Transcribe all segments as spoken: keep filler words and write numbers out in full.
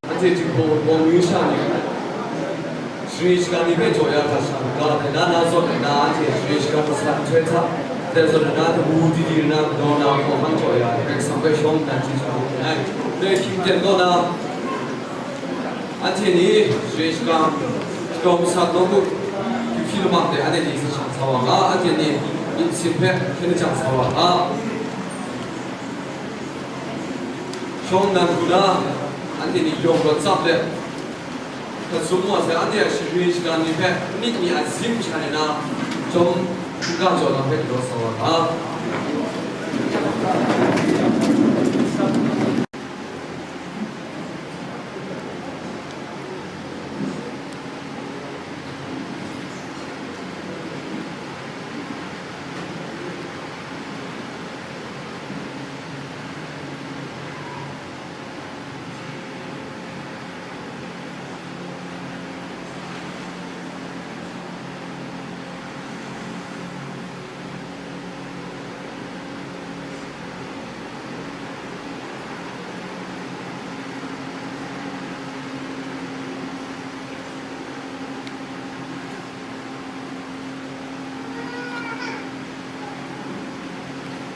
Anhte Jinghpaw Wunpawng myu sha ni, share shagan ni hpe jaw ya hkra sha, ga hte na na zawn ai na, anhte share shagan masat nhtoi hta, dai zawn na, na hte wu di di na, naw na hkawhkam jaw ya ai, Karai Kasang hpe shawng nnan chyeju hkrum nngai. Dai hkying ten kaw na, anhte ni share shagan, shadaw masat nawku, hpyi hpyi lamang de anhte ni sa shang sa wa nga, anhte ni myit masin hpe hkyen lajang sa wa nga. Shawng nnan hku na, anhte ni yawng rawt tsap let, hkazum wa sai, anhte a share shagan ni hpe nit ni a zim sha ai na, chyawm hkungga jaw na hpe galaw sa wa ga.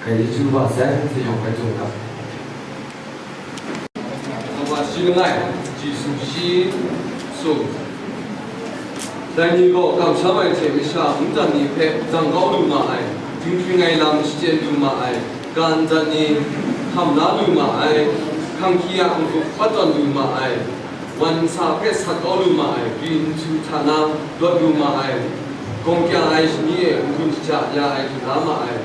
Kai chyeju wa sai, hte yawng hkrai htung ga. Kawa shi langai, Jisu shi sung. Dai ni gaw kamsham ai hte masha mungdan ni hpe dang kau lu ma ai, dinghpring ai lam shachyen lu ma ai, ga ndat ni hkam la lu ma ai, hkangki a n-gup pat tawn lu ma ai, wan nsa hpe sat kau lu ma ai, ri nsu hta na lawt lu ma ai, gawng kya ai shani e n-gun shaja ya ai lu la ma ai,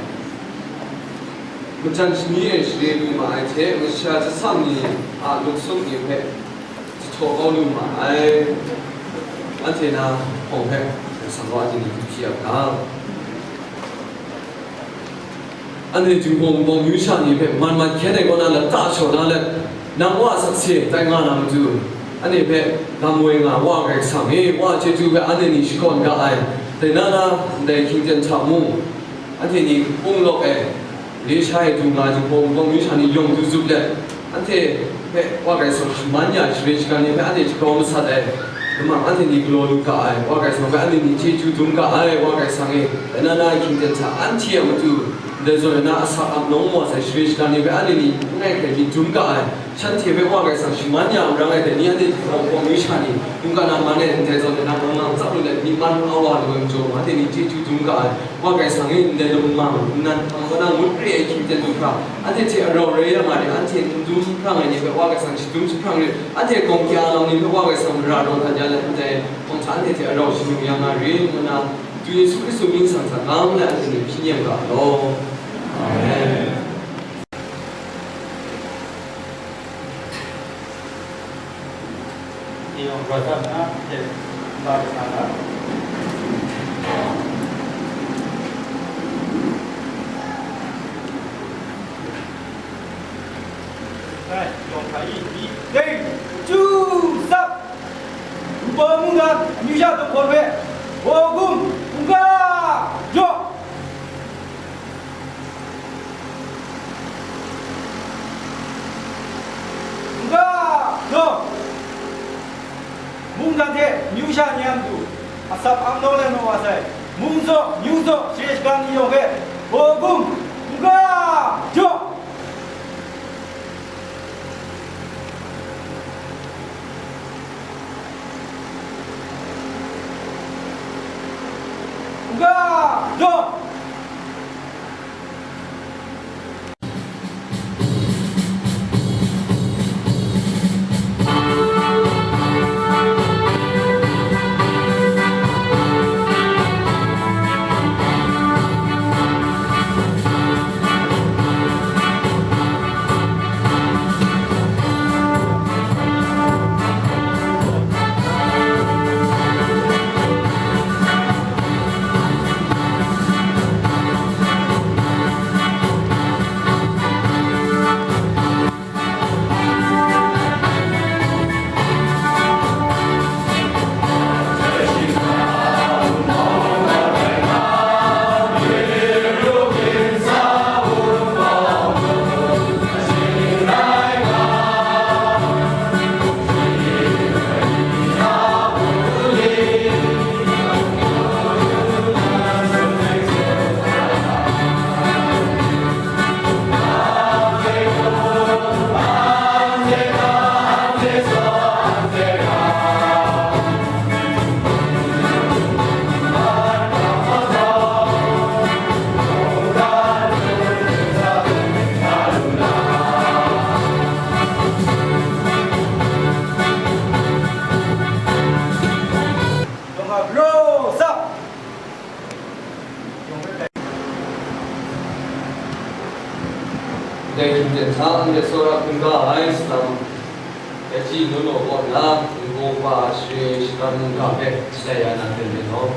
majan shani e share lu ma ai hte, masha jasam ni a luksup ni hpe jahtaw kau lu ma ai, anhte na hpawng hpe, Karai Kasang gaw anhte ni hpyi a ga. Anhte Jinghpaw Wunpawng myu sha ni hpe man mat hkyen ai kaw na lata shaw na let, nang Wa a sakse tai nga na matu, anhte hpe lam woi nga Wa Karai Kasang e, Wa a chyeju hpe anhte ni shakawn ga ai. Dai na na, ndai hkying ten hta mung, anhte ni hpung lawk ai, le sha e du nga ai Jinghpaw Wunpawng myu sha ni yawng du zup let, anhte hpe Wa Karai Kasang shaman ya ai share shagan ni hpe anhte jagrau masat ai, lamang anhte ni galaw lu ga ai, Wa Karai Kasang hpe anhte ni chyeju dum ga ai, Wa Karai Kasang e, dai na na hkying ten hta anhte a matu, ndai zawn na asak ap nawng wa sai share shagan ni hpe anhte ni langai hkrai myit dum ga ai, shanhte hpe Wa Karai Kasang shaman ya marang ai, dai ni anhte hpawng hpawng myu sha ni, mungkan a man e ndai zawn na mangang tsap lu let, myi man a wa lu ai majaw, anhte ni chyeju dum ga ai, Wa Karai Kasang e ndai lamang nnan hpang kaw na ngut re ai hkying ten du hkra, anhte hte arau rai ya nga ai, anhte n dum hprang ai ni hpe Wa Karai Kasang shadum jahprang re, anhte gawng kya lam ni hpe Wa Karai Kasang mara raw dat ya let, ndai hpawng hta anhte hte arau shanu ya nga re, ngu na, Madu Yesu Hkristu mying sang hta gang let anhte ni hpyi nem ga law. Amen. Ni yawng galaw dat nna, hte nta kasa na. Ai, yawng hta e, ding, chyu, tsap. Wunpawng mungdan, amyu sha dum hkawn hpe, hpaw gum, hkungga, jaw. Hkungga, jaw. Mungdan hte amyu sha ni a matu, asak ap nawng let na wa sai, mung zaw, amyu zaw, share shagan ni yawng hpe, hpaw gum, hkungga, jaw. Nhtang de tsawra hkungga ai salam, Eti Nono kaw na, Ningbaw Wa Share Shagan Mungga hpe shatai ya na hten rin law.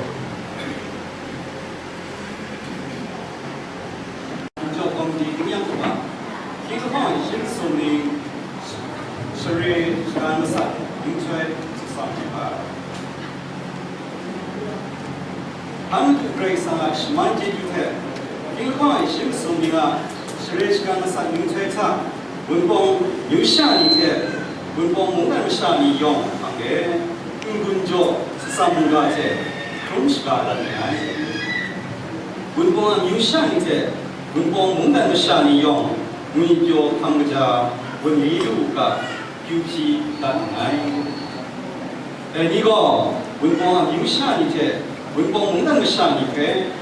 Anjaw Kawmti Tingnyang Kaba, Hkying Lahkawng Yishim Sumning, Share Shagan Masat, Ninghtoi Tsawsam Hkripa. Anhte Karai Kasang a shaman chyeju hte, Hkying Lahkawng Yishim Sumning a Share Shagan Masat Ninghtoi hta, Wunpawng amyu sha ni hte Wunpawng mungdan masha ni yawng hpang de, n-gun jaw Tsawsam Mungga hte hkrum shaga dat mi ai. Wunpawng amyu sha ni hte Wunpawng mungdan masha ni yawng ngwipyaw hkam kaja wunli lu u ga, kyu hpyi dat nngai. Dai ni gaw Wunpawng amyu sha ni hte Wunpawng mungdan masha ni hpe,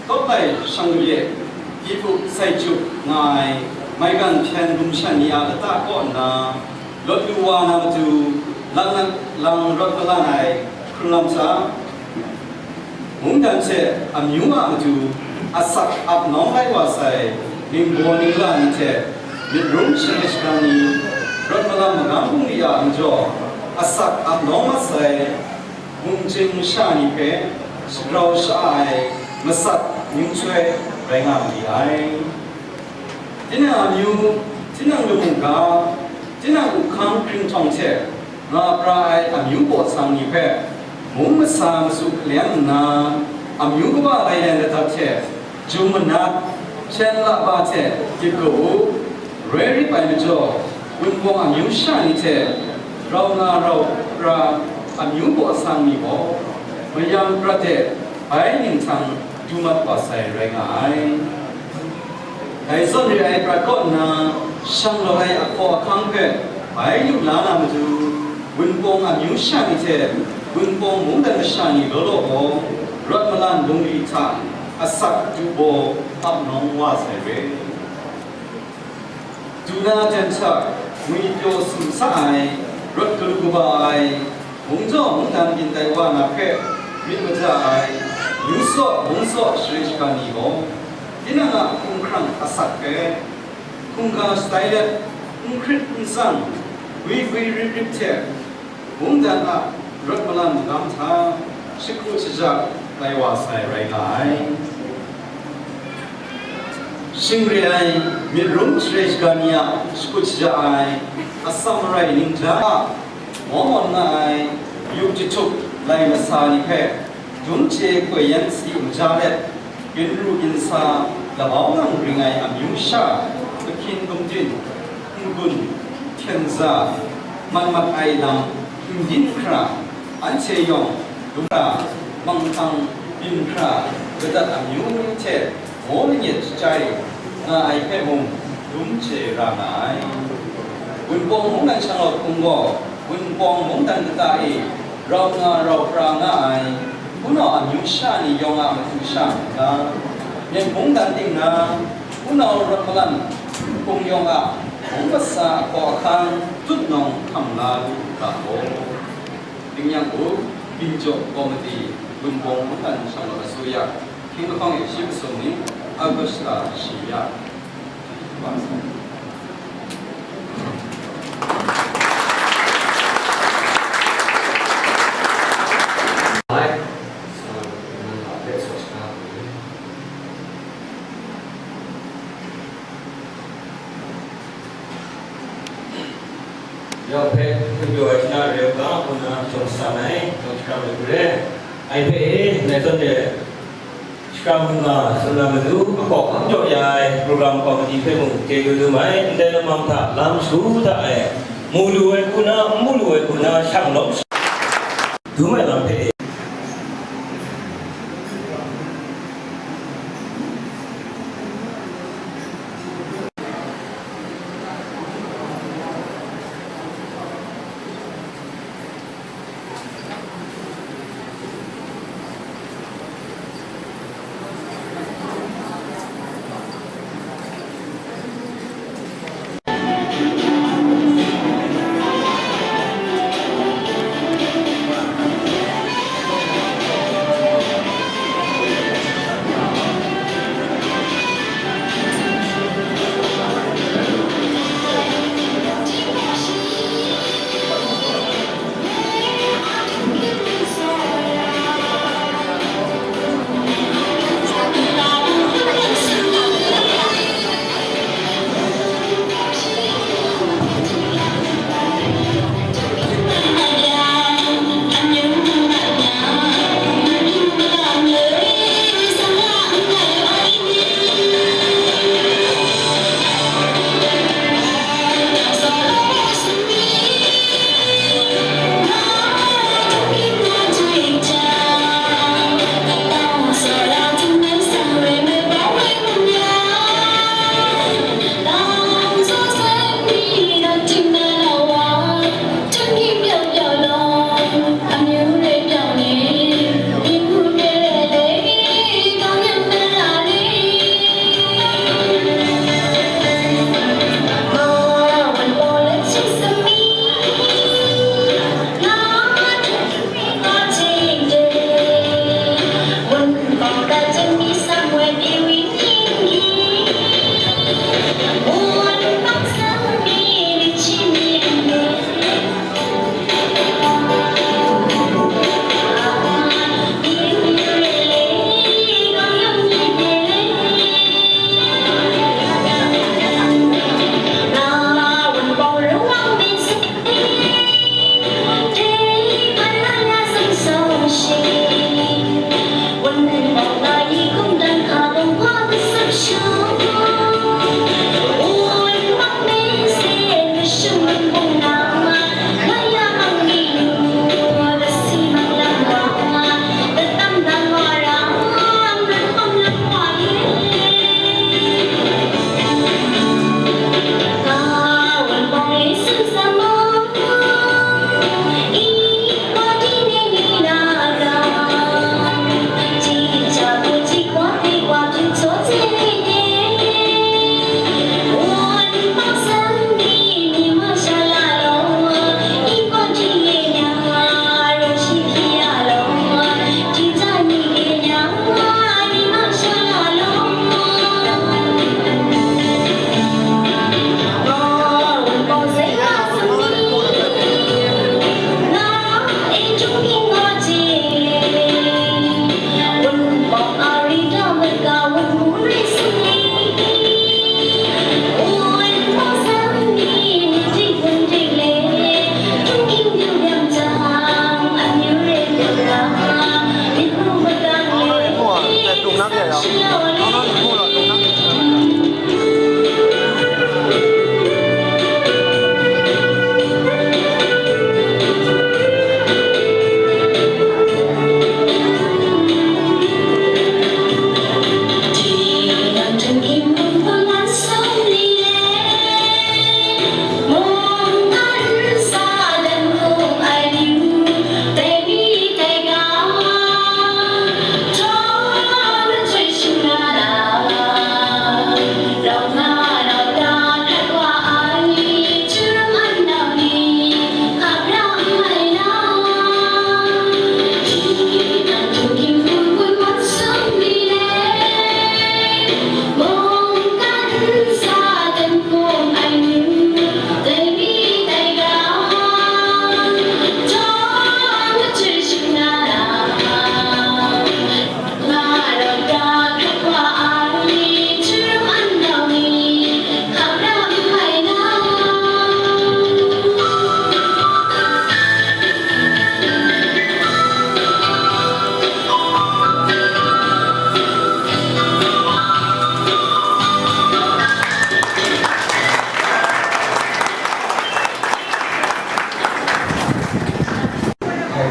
tawp lai shang kabye, ipuk sai jup nga ai, maigan hpyen gumshan ni a lata kaw nna, lawt lu wa na matu, lang, lang rawt malan ai hkrun lam hta, mungdan hte amyu a matu asak ap nawng lai wa sai, ningbaw ningla ni hte myit rung share shagan ni, rawt malam magam bungli a majaw asak ap nawng mat sai, mungchying masha ni hpe shagrau sha-a ai masat ninghtoi rai nga ma li ai. Tinang amyu, tinang lamu ga, tinang uhkang hkringhtawng hte nga pra ai amyu baw sang ni hpe, mung masa masu hkalem nna, amyu kaba lailai ladat hte, jum manat, hpyen laba hte gyit ga u. Roi rip ai majaw, Wunpawng amyu sha ni hte rau nga rau pra amyu baw sang ni gaw, mayam prat de bai ning hta du mat wa sai rai nga ai. Dai zawn re ai prat kaw nna, shang lawt ai ahkaw ahkang hpe bai lu la na matu, Wunpawng amyu sha ni hte Wunpawng mungdan masha ni law law gaw, rawt malan bungli hta asak du baw ap nawng wa sai re. Du na jan hta ngwi pyaw sum sa ai, rawt galu kaba ai, mungjaw mungdan byin tai wa na hpe myit maja ai, yu saw, mung saw, share shagan ni gaw, tinang a hkumhkrang asak hpe, hkungga shatai let, n hkrit n tsang, gwi gwi rip rip hte, mungdan a rawt malan magam hta, shahku shaja lai wa sai rai nga ai. Shing re ai, myit rung share shagan ni a shakut shaja ai, atsam marai ningja a maw mawn nga ai, yu jahtuk lai masa ni hpe, dum chye koi yan si maja let, ginru ginsa labau ngang ring ai amyu sha, gumhkyin gumdin, n-gun, hten za, mat mat ai lam, n byin hkra, anhte yawng, dum ra, manghkang, byin hkra, kadat amyu hte maw lanyet chyai nga ai hpe mung, dum chye ra nga ai. Wunpawng mungdan shanglawt hpung gaw, Wunpawng mungdan kata e rau nga rau pra nga ai, hpunau amyu sha ni yawng a matu sha nna, myen mungdan ting na, hpunau rawt malan hpung yawng a mung masa ahkaw ahkang tut nawng hkam la lu u ga gaw. Tingnyang u, Byin Jaw Kawmiti, Wunpawng Mungdan Shanglawt Asu Ya, Hkying Lahkawng e shi masum ni, Augusta shi ya. Yawng hpe hkun pyaw ai hta na reu ga, hku na shawng san ai, yawng shakram ai hku re. Ai hpe e, ndai zawn e, shakram hkungga, tsun na matu, ahkaw hkam jaw ya ai, program committee hpe mung chye du dum ai, ndai lamang hta lam shagu hta e, mu lu ai hku na, n mu lu ai hku na, shang lawm dum ai lam hpe e.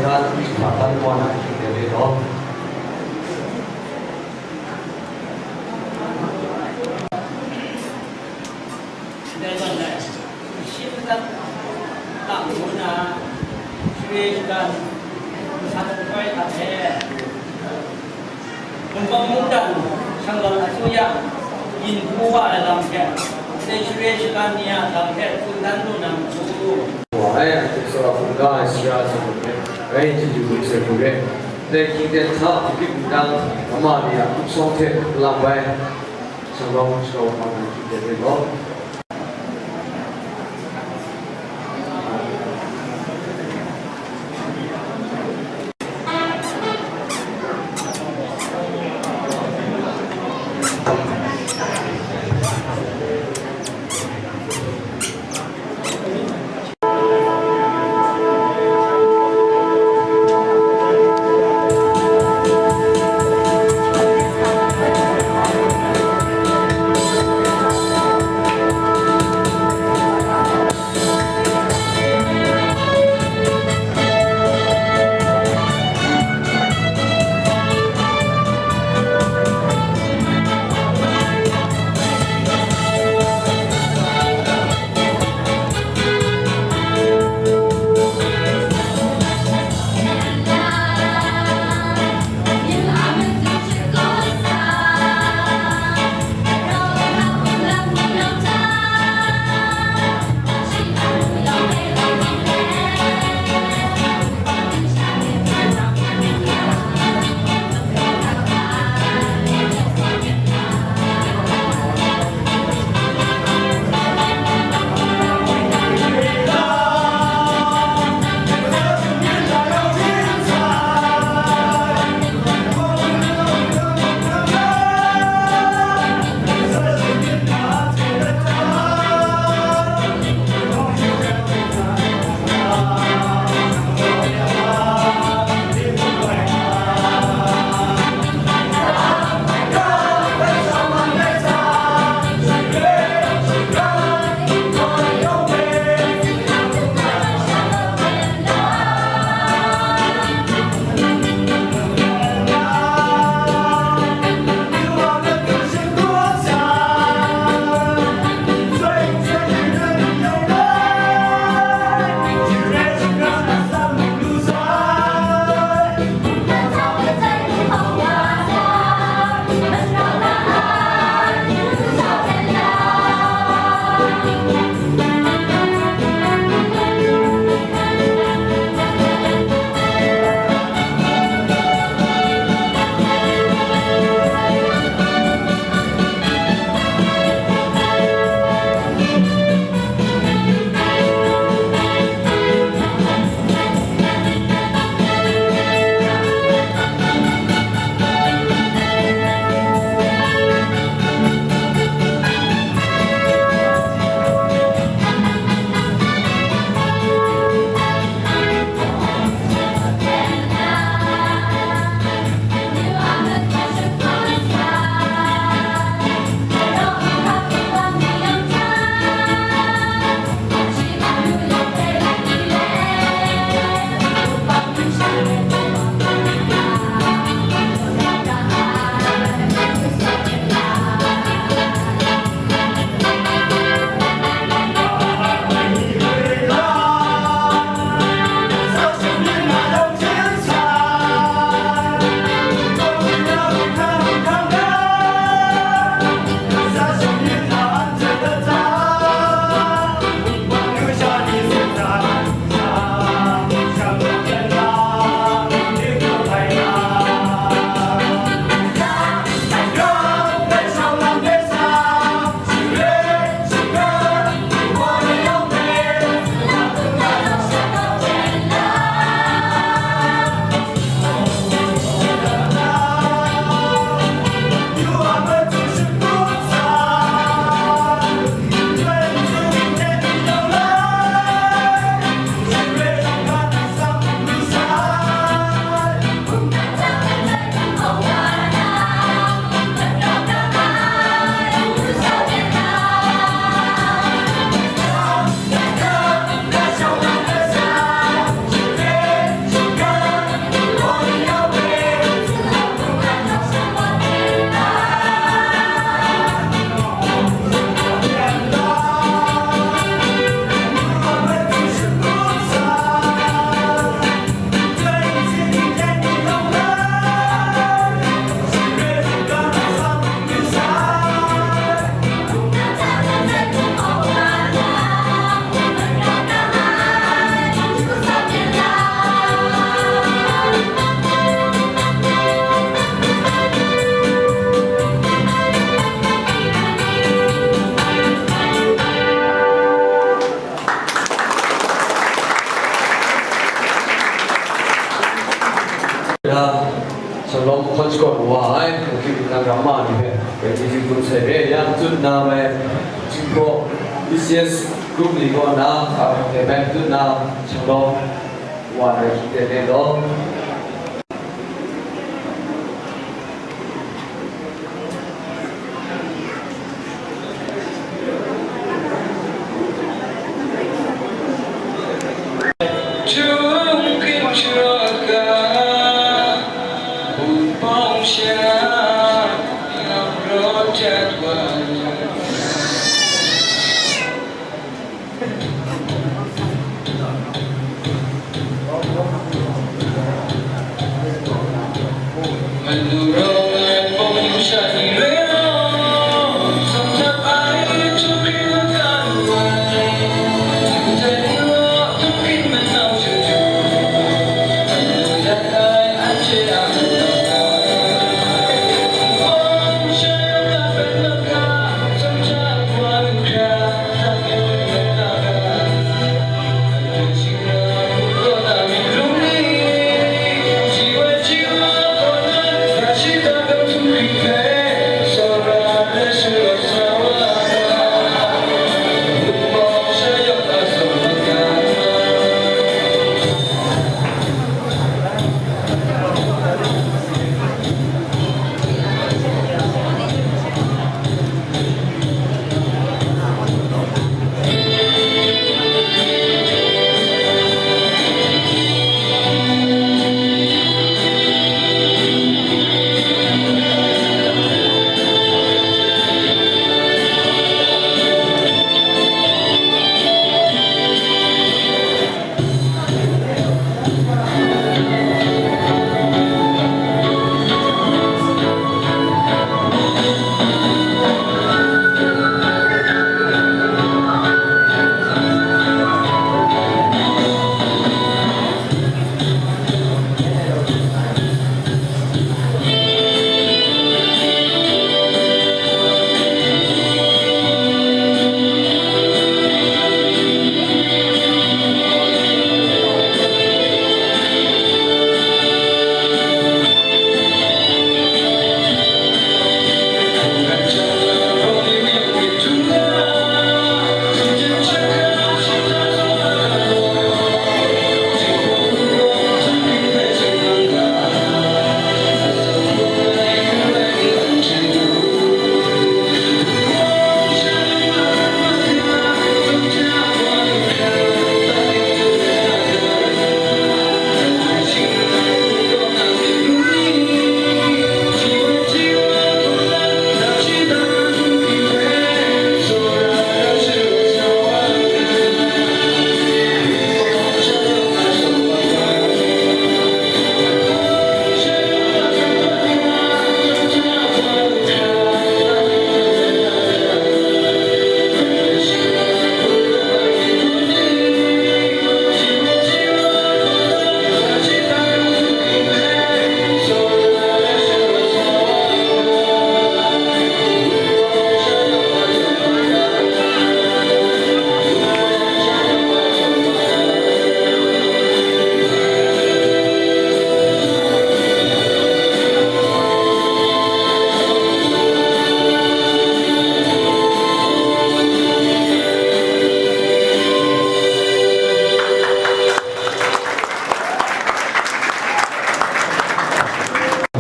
Hpa tan wa na hte re law. Dai zawn e, shi madat a ngu na, share shagan san koi hta e, Wunpawng mungdan, Shanglawt asuya, yin hpu wa ai lam hte, ndai share shagan ni a lam hte tsun dan lu na matu. Wa ai, a hte tsawra hkungga ai sara zawn hte, rai chyeju lu sai hku re. Ndai hkying ten hta, David mungdan, mama ni a kungshawng hte lam bai, Shanglawt shakawn hpang na hkying ten re law. Na, Shalom hkawn shakawn wa ai, Hkristu nang ramma ni hpe, bai ni htingtung sai re yang, tsun nna mai, Jinghpaw B C S group ni kaw na, a, dai bai tsun nna, Shalom wa ai hte re law.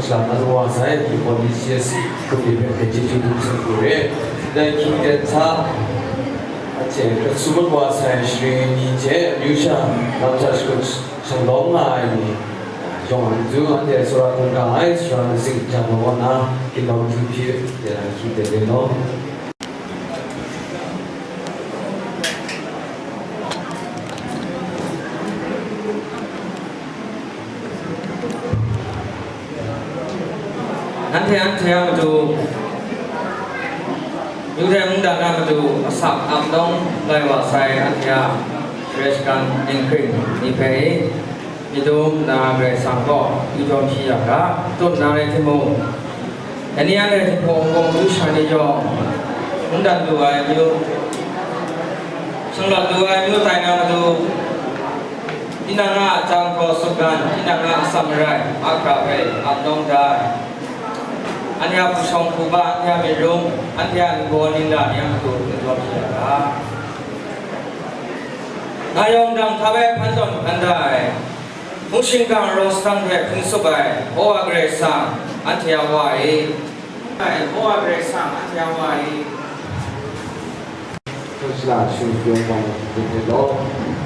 Sha na wa sai, ki pawt ni C S C, kumi pe pe ji tu tu sa ku re. Dai ki de ta, a che, ka su ma wa sai, shri ni je, yu sha, lam sa shkut, shang long nga ai ni, yawng an zu, an de sura kung ka ai, sura na sing jang wa na, ki long tu ji, de la ki de de long. Nanhte anhte a matu, Yudai mungdan a matu asak ap nawng lai wa sai anhte a Hkristu ninghkring ni hpe, Myit dum nna Karai Kasang gaw akyu jawm shi ya ga, tut nna rai timung, dai ni anhte hpung gaw, mungkan masha ni yawng, n dan lu ai amyu, shanglawt lu ai amyu tai na matu, tinang a atsam Gaw sutgan, tinang a atsam marai, mahkra hpe ap nawng da ai. Anhte a hpu shawng hpu ba, anhte a myit rung, anhte a ningbaw ningla ni a matu n-, n-, jaw shaga. Nga yawng dang hkap ai hpan tawn hpan da ai, hpung shingkang rawng sadang hpe hpung tsup ai, Wa Karai Kasang, anhte a Wa e. Ai, Wa Karai Kasang, anhte a Wa e. Hpung shingkang rawng sadang hpe hpung tsup ai, Wa Karai Kasang, anhte a Wa e.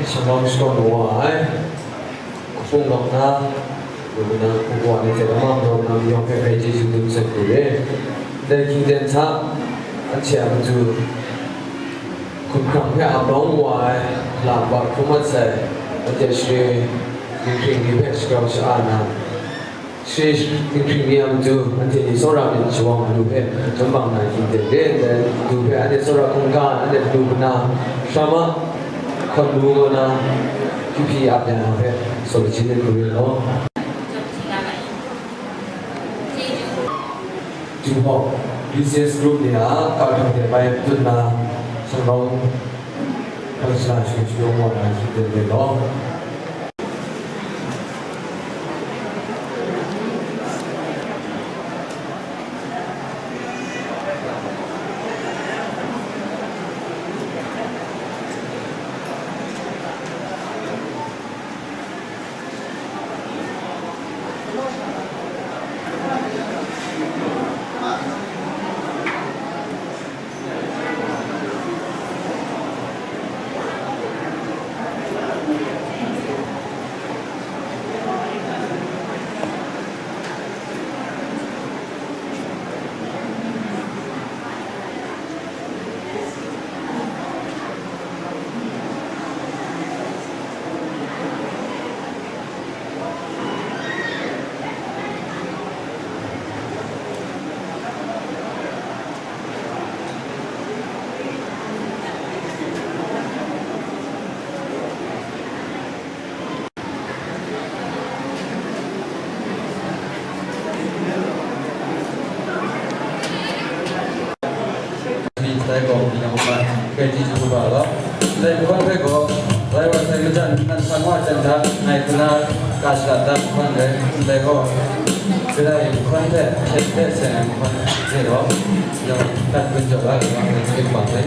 Shalom, shalom, wa ai. Kahpung lawng na, lu na, hpung wa ni hte lama majaw na, yawng hpe grai chyeju dum sai hku re. Ndai hkying ten hta, anhte a matu hkumhkrang hpe ap nawng wa ai, lam bak hkrum mat sai, anhte share dinghpring ni hpe shagrau sha-a na, share dinghpring ni a matu, anhte ni tsawra myit shawng matu hpe, chyawm bang na hkying ten re, ndai matu hpe anhte tsawra hkungga, anhte matu mana, hkra ma, hkawn lu kaw na, hpyi hpyi ap ya na hpe, saw lachyum ai hku re law. Juhpawk, B C S group ni a, kak hkang de bai tut na, shanglawng, hpang shana shing shayawng wa na hkying ten re law. Ndai gaw, tinang hpe grai chyeju kaba ai law. Ndai mahkawn hpe gaw, rai wa sai majan, nan san wa jan hta, ngai hku na ka shadat dat mahkawn rai, ndai gaw, kadai mahkawn hte hpyen hpe seng ai mahkawn re law, yawng htan gun jaw la ai, ngai hpe hpyen bang rai.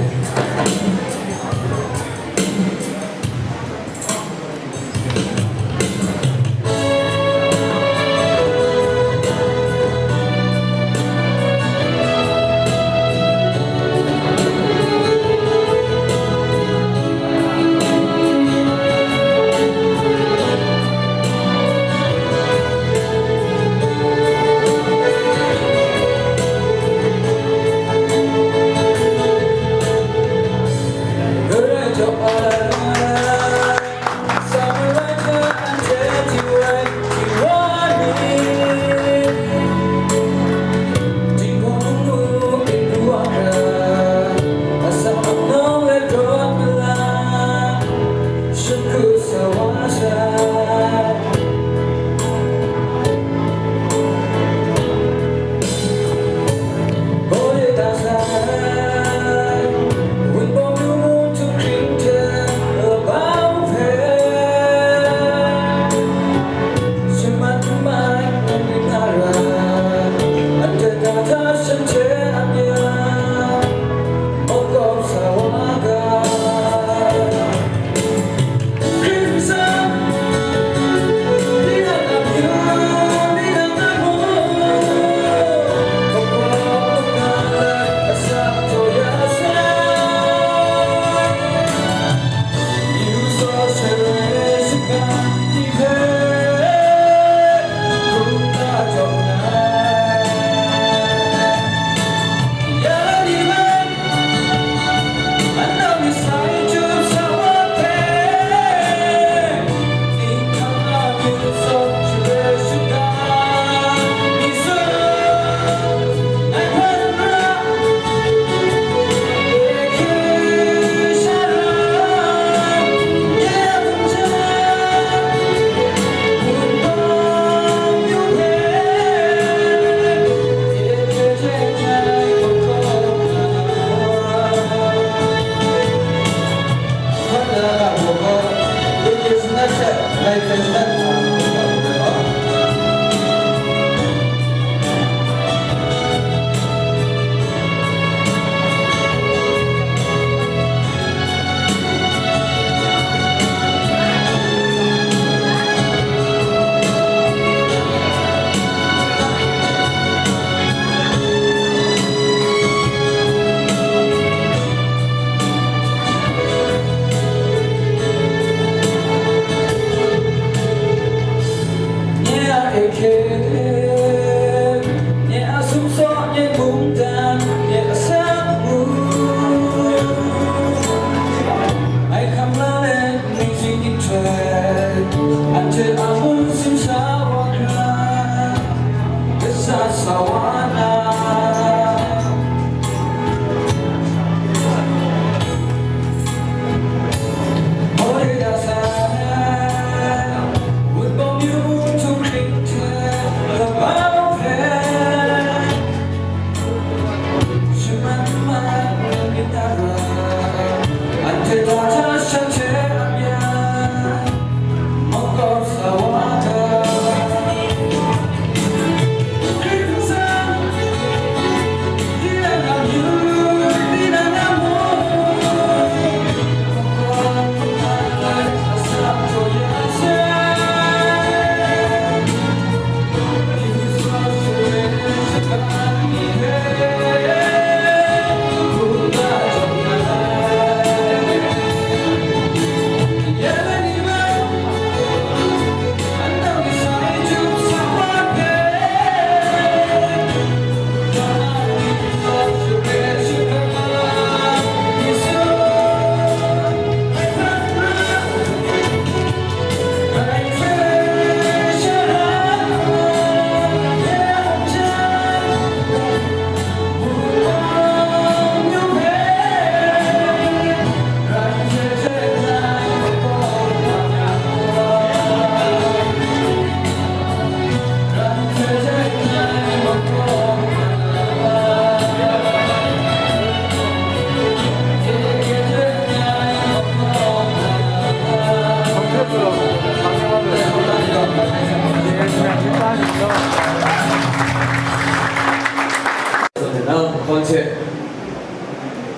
Nang hkawn hte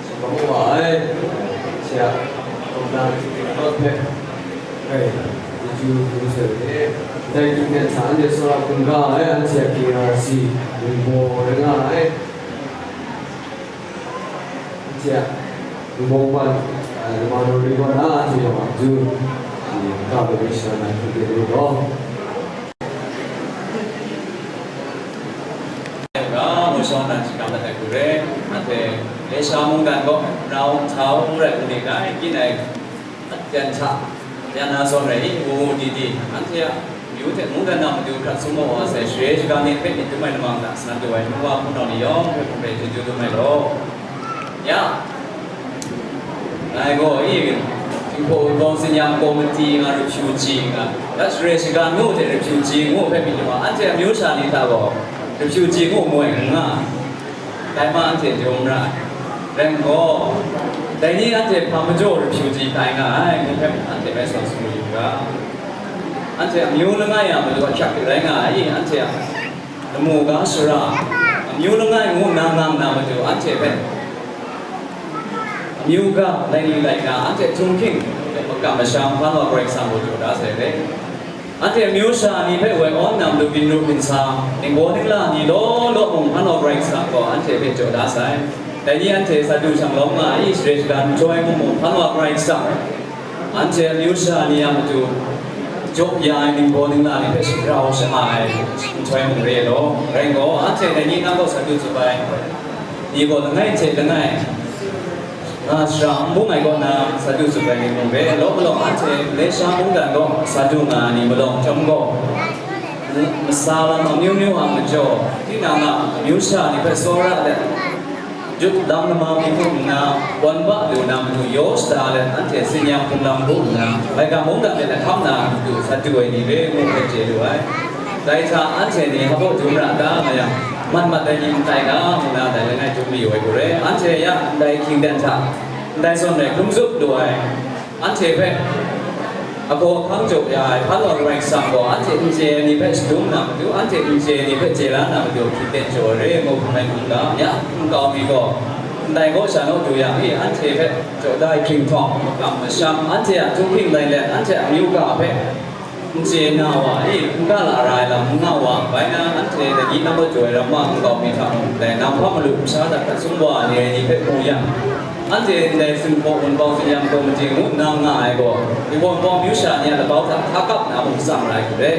shabaw wa ai, sha, kawmdan, kawt hpe, kai, chyeju, chyeju sai de, dai hpung de sa, anhte tsawra hkungga ai, anhte a K R C, Ningbaw rai nga ai, anhte a Ningbaw ban, a, Lama Naw Ri kaw na, anhte yawng a matu, shi, ga ai hpe shaman hkrum de lu gaw. Nga, ngu shawng na shakram dat ai hku re, anhte Lesha mungdan gaw, rau ntau rai u ni rai, kyin ai, yan hta, yan na zawn rai i, ngu ngu di di, anhte a myu hte mungdan na matu hkrat sum maw wa sai, share shaga ni hpe myit dum ai lamang hta, sa du ai, nu wa hpunau ni yawng hpe hpe chyeju dum ai law. Ya, ngai gaw, i, Jinghpaw Wunpawng Tsinyam Komiti nga, refugee nga, dat share shaga nu hte refugee ngu hpe myit dum ai, anhte amyu sha ni hta gaw refugee ngu mu ai n nga, dai ma anhte dum ra ai. Rai nme law, dai ni anhte hpa majaw refugee tai nga ai ngu hpe anhte hpe sa sung yu ga. Anhte amyu langai a matu ahkyak de rai nga ai, anhte a lamu ga sara, amyu langai ngu nna ngam na matu anhte hpe amyu ga laili laika, anhte htunghking hte makam masham hpan wa Karai Kasang gaw jaw da sai re. Anhte amyu sha ni hpe woi awn na matu byin ru byin sa, ningbaw ningla ni law law mung hpan wa Karai Kasang gaw anhte hpe jaw da sai. Dai ni anhte sa du shang lawm nga ai, share shaga nhtoi mung mung hpan wa Karai Kasang anhte amyu sha ni a matu jaw ya ai ningbaw ningla ni hpe shagrau sha-a ai nhtoi mung re ai law, rai nme law, anhte dai ni nang gaw sa du tsup ai ni gaw langai hte langai nga shara n bung ai kaw na sa du tsup ai ni mung re ai law, malawng anhte Lesha mungdan gaw sa du nga ai ni malawng chyawm gaw, masa lam amyu myu a majaw, tinang a amyu sha ni hpe tsawra let, Jut dang lama mi hku nna, wan ba lu na matu yaw shada let, anhte Tsinyam hpung lam hku nna, maigan mungdan hte lahkam na matu sa du ai ni re ngu hpe chye lu ai. Dai hta anhte ni hpa dum ra da nga yang, mat mat ai ni n tai ga, ngu na dai langai dum mayu ai hku re, anhte ya ndai hkying dan hta, ndai zawn rai hkrum zup lu ai. Anhte hpe ahkaw ahkang jaw ya ai, hpan wa Karai Kasang gaw anhte n chye ai ni hpe shadum na matu, anhte n chye ai ni hpe chye la na matu, hkying ten jaw ai re, ngu hpung ai hkungga, ya, nkau mi gaw, ndai gaw sha naw du yang e, anhte hpe jaw da ai hkying htawng, makam masham, anhte a htunghking lai let, anhte a amyu ga hpe n chye na wa e, n ga la ra ai lam n nga wa, bai na, anhte dai ni nang gaw jaw ai ramma nkau mi hta mung, dai nang hpa malu masha hta hkrat sum wa ai ni hpe mu yang, anhte ndai Jinghpaw Wunpawng Tsinyam Komiti ngu nna nga ai gaw, Jinghpaw Wunpawng amyu sha ni a labau hta hta kap na mung tsang la ai hku re.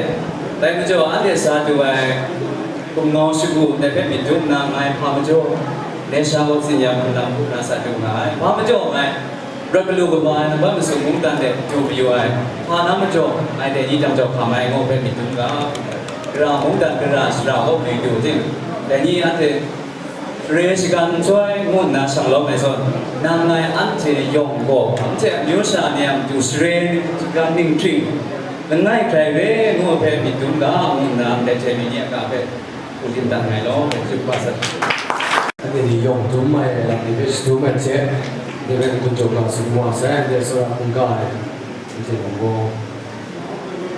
Dai majaw, anhte sa du ai hpungau shagu ndai hpe myit dum nna, ngai hpa majaw, Lesha gaw Tsinyam hpung lam hku na sa du nga ai. Hpa majaw ngai rawt galu kaba ai nambat masum mungdan de du mayu ai. Hpa na majaw, ngai dai ni dang jau hkam ai ngu hpe myit dum ga. Gara mungdan gara shara kaw du ting, dai ni anhte Share shagan nhtoi ngu nna shang lawm ai zawn, nang ngai anhte yawng gaw, anhte amyu sha ni a matu share shagan ninghting langai hkrai re ngu hpe myit dum ga, ngu nna ndai hte mi ni a ga hpe hku lim dat ngai law, hpe tsun hpa sat. Anhte ni yawng dum ai lam ni hpe shadum ai hte, ndai hpe n-gun jaw ga tsun wa sai, ndai tsawra hkungga ai, anhte yawng gaw,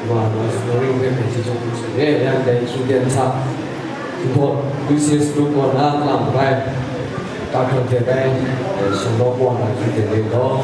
Wa, wa, sumari hpe hpe shi chyawm hpung shi re, yang dai hkying ten hta, Import Lucius Group kaw na lam bai, ka hkrang hte bai, eh, shanglawk wa na hkying ten re gaw.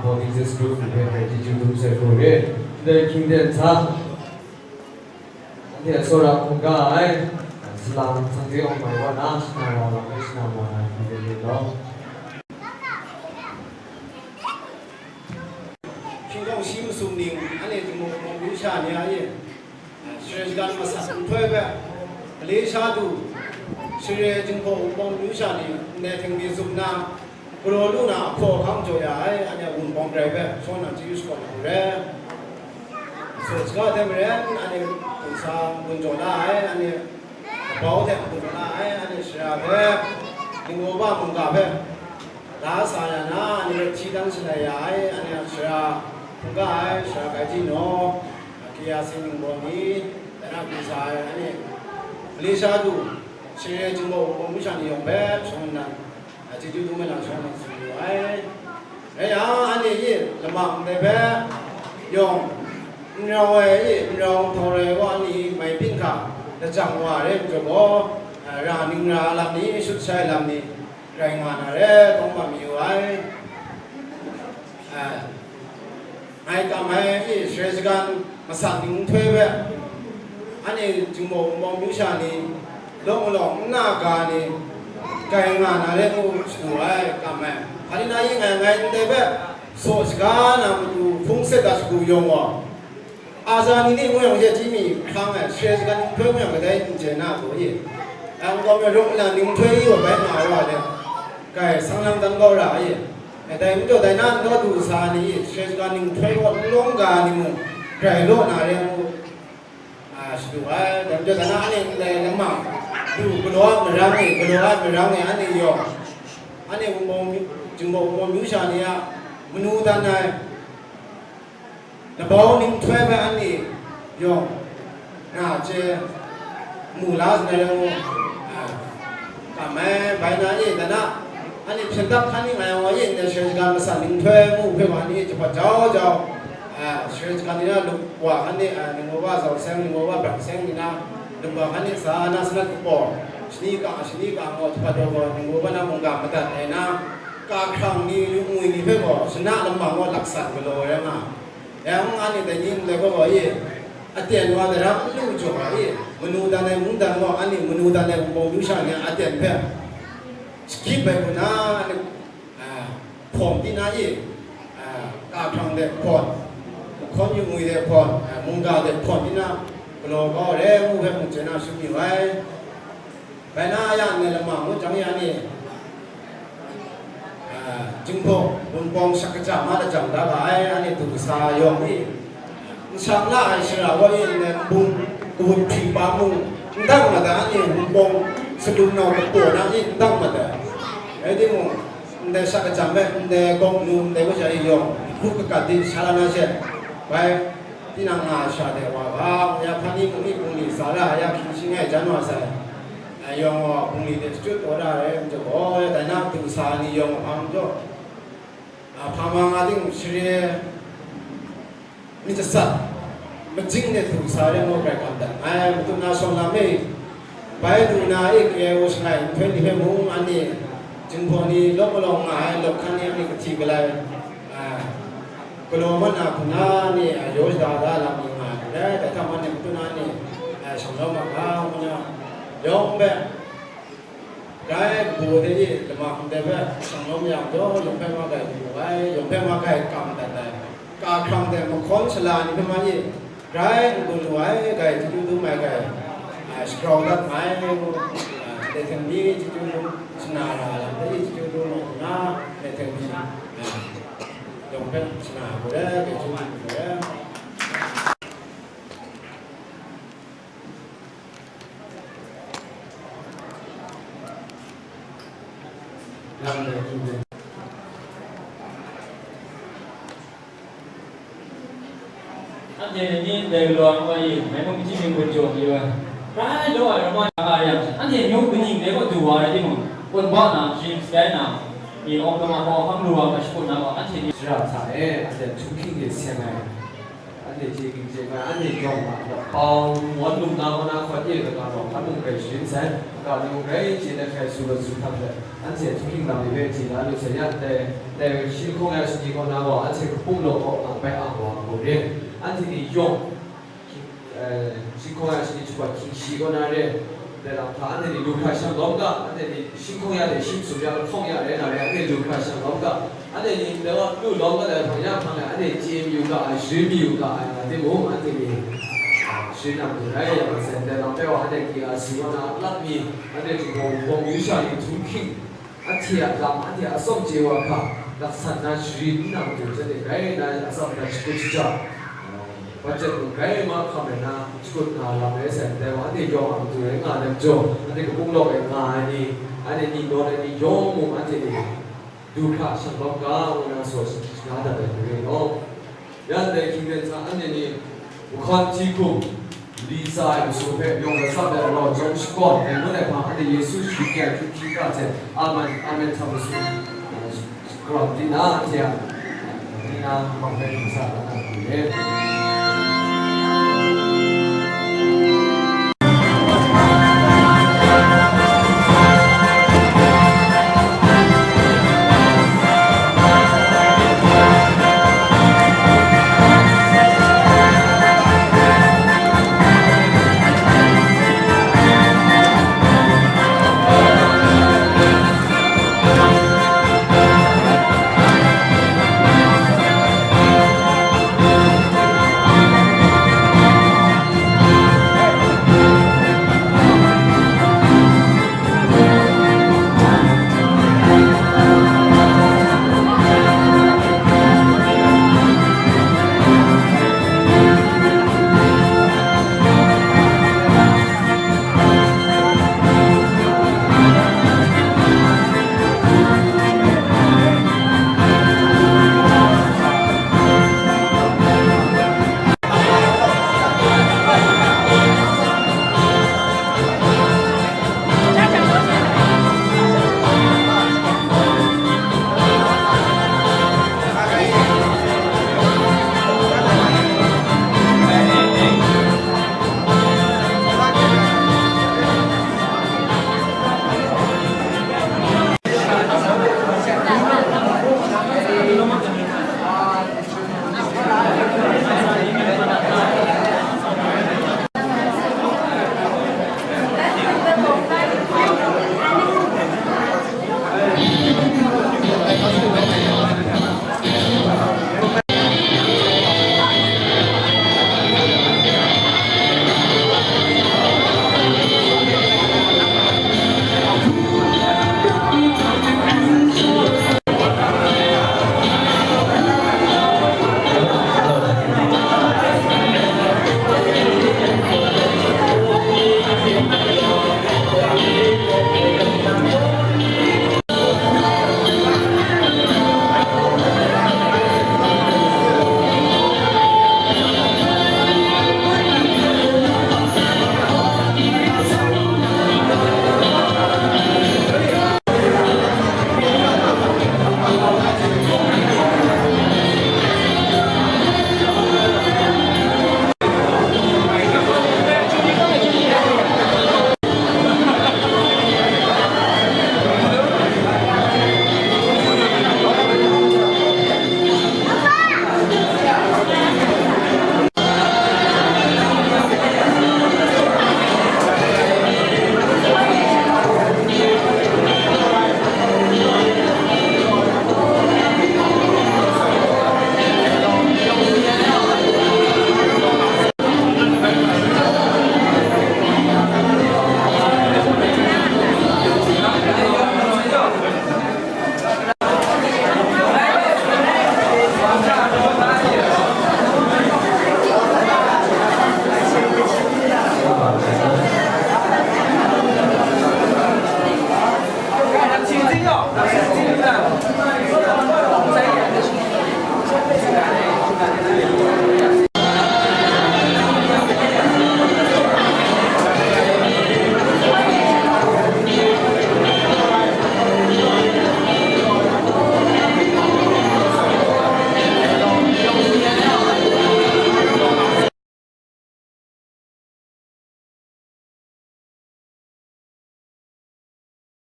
Baptist Group ni hpe grai chyeju dum sai hku re. Ndai hkying ten hta, anhte a tsawra hkungga ai, salang Sangje Awng Mai wa na, shana rau lam hpe shana wa na hkying ten re law. Hkying hkawng shi masum ning, anhte Jinghpaw Wunpawng myu sha ni a e, Share shagan masat nhtoi hpe, Malaysia du, Share Jinghpaw Wunpawng myu sha ni ndai htingbi tsup nna, galaw lu na ahkaw ahkang jaw ya ai, anhte Wunpawng grai hpe, shawan nang chyeju shakawn ai hku re. Saw shaga hte maren, anhte gunsa n-gun jaw la ai, anhte kabau hte n-gun jaw la ai, anhte shara hpe, Lingwaw ba mungga hpe, la sa ya na, anhte hpe hti dan shalai ya ai, anhte a shara hkungga ai, shara Gaiji Naw, K R C Ningbaw ni, dan a pyi sa ai, anhte Malaysia du, Share Jinghpaw Wunpawng myu sha ni yawng hpe, shawng nnan, a, chyeju dum ai lam shawng nnan tsun yu ai. Rai yang, anhte e, lama ndai hpe yawng, n rau ai e, n rau nhtawng rai wa ni mai byin hkra, lajang wa re majaw gaw, a, ra ning ra lam ni, shut shai lam ni, rai nga na re, tawng bam mayu ai. A, ngai kam ai e, Share shagan masat ning nhtoi hpe, anhte Jinghpaw Wunpawng myu sha ni, lawng malawng nna ga ni, grai nga na re ngu shadu ai, kam ai. Hpa ni na e ngai, ngai ndai hpe saw shaga na matu hpung set dat shagu yawng gaw, Aza ni ni ngu yang, ye chyi mi hkrang ai, Share shagan ning nhtoi ngu yang, kadai n chye na gaw e. Yang gaw me rawng nna ning nhtoi wa bai nga ai wa de, grai sang lang dan kau ra e. E, dai majaw, dai na n-, du sa ni e, Share shagan ning nhtoi gaw n lawng ga ni mung, grai law na re ngu, a, shadu ai. Dai majaw, dai na anhte ndai lamang, du galaw ai marang e, galaw ai marang e, anhte yawng, anhte Wunpawng myu, Jinghpaw Wunpawng myu sha ni a manu dan ai, Labau ning nhtoi hpe anhte yawng na chye mu la sa na rai ngu, a, kam ai, bai na e, dan a, anhte hpyen dap hkan ning ai wa e, ndai Share shagan masat ning nhtoi ngu hpe wa ni jahpawt jau jau, a, Share shagan ni na lup wa hkan ni, a, Lingwaw ba zau seng, Lingwaw ba brang seng ni na lup wa hkan ni sa na sanat kaba, shani ka, shani ka ngu jahpawt jau gaw, Lingwaw ba na mungga madat ai na, ka hkrang ni, yu ngwi ni hpe gaw, shana lamang gaw laksan galaw ai rai nga. Yang anhte dai ni ndai gaw e, aten wa daram n lu jaw ai e, manu dan ai mungdan gaw anhte manu dan ai Wunpawng myu sha ni a aten hpe shakyip ai hku na, anhte, a, hpawm di na e, a, ka hkrang de hpawn, mahkawn yu ngwi de hpawn, a, mungga de hpawn di na, galaw kau ai re ngu hpe mung chye na shut yu ai. Bai na ya ndai lamang ngu jang ya ni, a, Jinghpaw Wunpawng shak kaja ma lajang da ga ai, anhte du kasa yawng ni, n shang la ai shara wa e, ndai nbung kawun hpri pa mung n dang mat ai, anhte Wunpawng salum nau kataw na ni n dang mat ai. Rai timung, ndai shak kajam hpe, ndai gawng nu, ndai wa sha e yawng, hku kagat di sha la na she, bai, tinang nga sha de wa ga, ya hpa ni mung ni bungli sa ra, ya hkying shing ai jan wa sai. A, yawng gaw bungli de shachyut taw ra ai, n jaw gaw, dai na du sa ni yawng hpang jaw, a, hpa ma nga ting share myit jasat, majing de du sa re ngu grai kam dat ai, matu na shawng lam e, bai du na e, K I O shangai nhtoi ni hpe mung, anhte Jinghpaw ni lawk malawng nga ai, lawk hkan ni anhte kahti galai, a, galaw mat na hku na ni, a, yaw shada da lam ni nga ai, dai hta mung anhte matu na ni, a, shang lawm ma ga, ngu na, yawng hpe, dai kabu de e, lama hkum de hpe, shang lawm yang jaw, yawng hpe ma gai lu ai, yawng hpe ma gai kam dat ai, ka hkrang de mahkawn shala ni hpe ma e, grai n gun lu ai, grai chyeju dum ai, grai, a, shagrau dat mai, ngu, a, ndai hte mi chyeju dum, shana ra lam de chyeju dum ai hku na, ndai hte mi, a, yawng hpe shana ai hku re, grai chyeju dum ai hku re. Anhte ni ndai galaw ai wa e, ngai mung kaji mying gun jaw mayu ai. Rai law ai ramai nga yang, anhte myu kaning dai gaw du wa rai timung, gun ba na, sharin shatai na, myi awng dawng a hkawhkam lu wa hkra shakut na gaw, anhte ni shara sa e, anhte htum hkying de seng ai. Anhte chye ging chye mai, anhte yawng a, bau ngawn lung na kaw na hkawt e kaga gaw, hkan mung grai sharin sai, ga ni mung grai chye na hkrai su mat su hkam let, anhte htunghking lam ni hpe chye na lu sai, ya ndai, ndai shi hkawng ya shani kaw na gaw, anhte kapum law kaw nga bai ang wa hku re, anhte ni yawng, eh, shi hkawng ya shani htup ai hkying shi kaw na re, dai lam hta, anhte ni lu hkra shang lawm ga, anhte ni shi hkawng ya hte shi masum ya lahkawng ya rai na re, anhte lu hkra shang lawm ga, anhte ni dai wa lu lawm ga dai hpang ya hpang e, anhte chye mayu ga ai, sharin mayu ga ai nga timung, anhte ni, ah, sharin na matu rai yang masai, dai lam hpe wa anhte K R C kaw na a lap mi, anhte Jinghpaw Wunpawng myu sha ni htunghking, anhte a lam, anhte a atsawm chye wa hkra, laksan na sharin n na matu, shanhte grai na atsam na shakut shaja, budget mung grai mahkam ai na shakut na lam rai sai, dai wa anhte yawng a matu rai nga ai majaw, anhte kapum law e nga ai ni, anhte ni nawn ai ni yawng mung anhte ni du hkra shang lawm ga, ngu na saw shaga dat ai hpe ring gaw, ya ndai hkyingden hta anhte ni, Nhkawm hti hkum, li tsa ai masum hpe yawng lat sa ai rau chyawm shakawn ai ngut ai hpang, anhte Yesu sharin ai hkyu hkyi hkra hte, Amen, Amen hta masum, eh, shakawn di na, anhte a, ni na hpang hpe ning sa na na hku le.